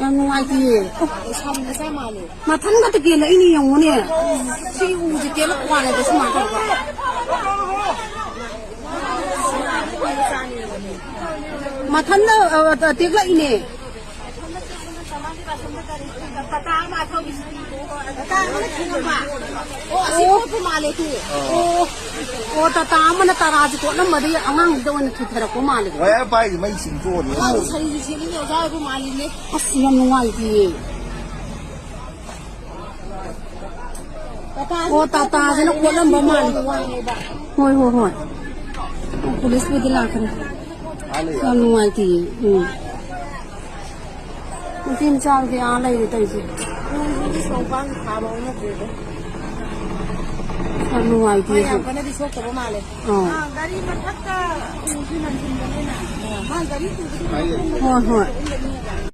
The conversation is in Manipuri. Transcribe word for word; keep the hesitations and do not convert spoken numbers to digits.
ꯌꯥꯝ ꯅꯨꯡꯉꯥꯏꯇꯤꯌꯦ꯫ ꯁꯝꯅ ꯆꯞ ꯃꯥꯟꯅꯩ꯫ ꯃꯊꯟꯒ ꯇ ꯀꯦꯜꯂꯛꯏꯅꯦ ꯌꯦꯡꯉꯨꯅꯦ꯫ ꯁꯤ ꯎꯁꯦ ꯀꯦꯜꯂꯛꯄ ꯋꯥꯅꯤꯗ ꯁꯨꯃꯥꯏꯅ ꯇꯧꯔꯒ꯫ ꯃꯊꯟꯗ, ꯑ, ꯑ, ꯇꯦꯛꯂꯛꯏꯅꯦ꯫ ꯑꯣ, ꯑꯁꯤ ꯑꯣ꯫ ꯄꯣꯠꯄꯨ ꯃꯥꯜꯂꯦ ꯇꯨ꯫ ꯑꯣ꯫ ꯑꯣ, ꯇꯥꯇꯥ ꯑꯃꯅ ꯇꯔꯥꯁꯦ ꯀꯣꯠꯂꯝꯕꯗꯒꯤ ꯑꯉꯥꯡꯁꯤꯗ ꯑꯣꯏꯅ ꯊꯨꯊꯔꯛꯄ ꯃꯥꯜꯂꯦ꯫ ꯋꯥꯌꯥꯔ ꯄꯥꯏꯔꯤꯁꯦ ꯃꯩ ꯆꯤꯡꯊꯣꯛꯑꯅꯤ꯫ ꯑꯉꯥꯡꯁꯦ ꯁꯥꯔꯤꯁꯦ ꯁꯦꯠꯂꯤꯅꯦ ꯑꯣꯖꯥ ꯑꯣꯏꯕ ꯃꯥꯜꯂꯤꯅꯦ꯫ ꯑꯁ, ꯌꯥꯝ ꯅꯨꯡꯉꯥꯏꯇꯤꯌꯦ꯫ ꯇꯥꯇꯥꯁꯤꯅ ꯑꯣ, ꯇꯥꯇꯥꯁꯤꯅ ꯀꯣꯠꯂꯝꯕ ꯃꯥꯜꯂꯦ꯫ ꯋꯥꯡꯉꯦꯕ꯫ ꯍꯣꯏ, ꯍꯣꯏ, ꯍꯣꯏ꯫ ꯑꯣ, ꯄꯨꯂꯤꯁꯄꯨꯗꯤ ꯂꯥꯛꯈ꯭ꯔꯦ꯫ ꯌꯥꯝ ꯅꯨꯡꯉꯥꯏꯇꯤꯌꯦ꯫ ꯎꯝ꯫ ꯅꯨꯄꯤ ꯃꯆꯥꯗꯨꯗꯤ ꯑꯥ ꯂꯩꯔꯦ ꯇꯧꯔꯤꯁꯦ꯫ ꯎꯝ, ꯁꯣꯝꯄꯥꯟ ꯊꯥꯕ ꯍꯧꯅꯗ꯭ꯔꯤꯗ꯫ ꯌꯥꯝ ꯅꯨꯡꯉꯥꯏꯇꯦ꯫ ꯃꯥ ꯌꯥꯝ ꯀꯟꯅꯗꯤ ꯁꯣꯛꯇꯕ ꯃꯥꯜꯂꯦ꯫ ꯑꯥ꯫ ꯑꯥ, ꯒꯥꯔꯤ ꯃꯊꯛꯇ ꯎꯁꯨ ꯅꯟꯁꯤꯟꯕꯅꯤꯅ꯫ ꯑꯥ, ꯃꯥ ꯒꯥꯔꯤ ꯄꯨꯕꯗꯤ ꯍꯣꯏ, ꯍꯣꯏ꯫